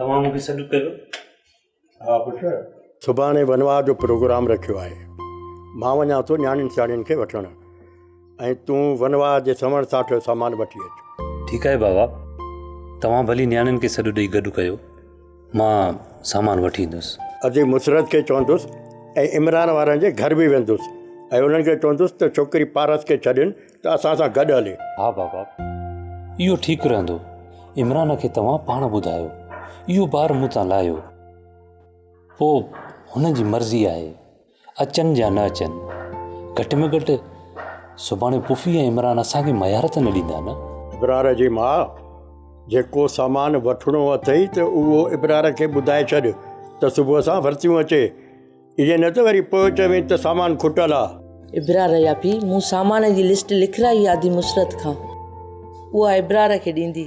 توهان مون کي سڏ ڪيو. ها پٽ، سڀاڻي ونواهه جو پروگرام رکيو آهي. مان وڃان ٿو نياڻين سياڻين کي وٺڻ ۽ تون ونواهه جي سوڻ ساٺ جو سامان وٺي اچ. ٺيڪ آهي بابا، توهان ڀلي نياڻين کي سڏ ڏئي گڏ ڪيو، مان سامان وٺي ايندس. ادي مسرت کي چوندس ۽ عمران وارن جي گهر به ويندس ۽ انهن کي چوندس ته ڇوڪري پارس کي ڇڏين ته اسان سان گڏ هلي. ها بابا، اهو ٺيڪ رهندو. عمران کي توهان پاڻ ٻڌايو. اهو بار مون تان لاهيو. پوء هن جي مرضي آهي، اچن يا نه اچن. گهٽ ۾ گهٽ سڀاڻي پڦي ۽ عمران اسان کي ميار ته نه ڏيندا نه؟ ابرار جي ماء، جيڪو سامان وٺڻو اٿئي ته اهو ابرار کي ٻڌائي ڇڏ ته صبح سان ورتيون اچي. ائين نه ته وري پوء چوين ته سامان کٽل آ. ابرار جا پيء، مون سامان جي لسٽ لکرائي آ ادي مسرت کان. اها ابرار کي ڏيندي.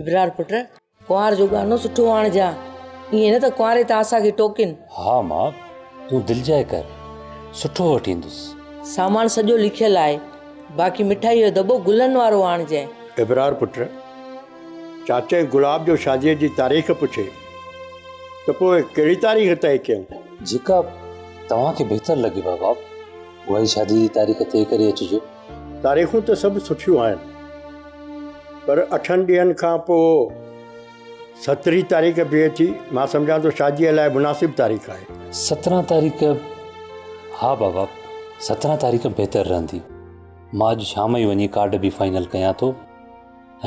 ابرار پٽ، ڪنوار جو ڳانو سٺو آڻجان. ائين نه ته ڪنواري تان اسان کي ٽوڪين. ها ماء، تون دلجاء ڪر، سٺو وٺي ايندس. سامان سڄو لکيل آهي، باقي مٺائيء جو دٻو گلن وارو آڻجانء. ابرار پٽ، چاچي گلاب جو شاديء جي تاريخ پڇي ته پوء ڪهڙي تاريخ طئي ڪيون؟ جيڪا توهان کي بهتر لڳي بابا، اها ئي شاديء جي تاريخ طئي ڪري اچجو. تاريخون ته سڀ سٺيون آهن، پر اٺن ڏينهن کان پوء سترهين تاريخ بيهي ٿي، مان سمجهان ٿو شاديء لاء مناسب تاريخ آهي. 17 تاريخ، ها بابا، 17 تاريخ بهتر رهندي. مان اڄ شام ئي وڃي ڪارڊ به فائنل ڪيان ٿو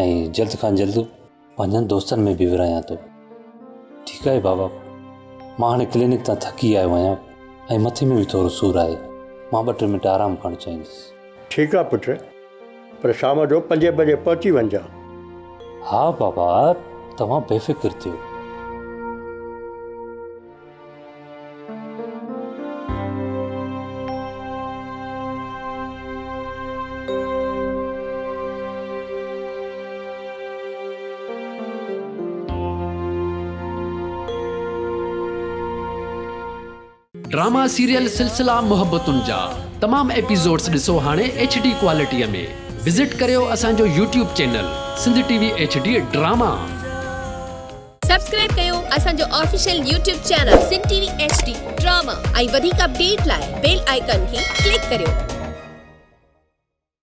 ۽ جلد کان جلد پنهنجن دوستن ۾ به ورهايان ٿو. ٺيڪ آهي بابا، مان هاڻي ڪلينڪ تان ٿڪي آيو آهيان ۽ مٿي ۾ به ٿورو سور آهي. مان ٻه ٽي منٽ آرام ڪرڻ چاهيندس. ٺيڪ آهي پٽ، پر شام جو پنجين بجي پهچي وڃجان. ها بابا، توهان بي فڪر ٿيو. ڊراما سيريل سلسلا محبتن جا تمام ايپيسوڊس ڏسو هاڻي ايڇ ڊي ڪوالٽي ۾ وزٽ ڪريو اسان جو YouTube channel Sindh T V H D drama. Subscribe ڪيو اسان جو official YouTube channel Sindh T V H D drama ۽ وڌيڪ اپڊيٽ لاء بيل آئيڪان کي ڪلڪ ڪريو.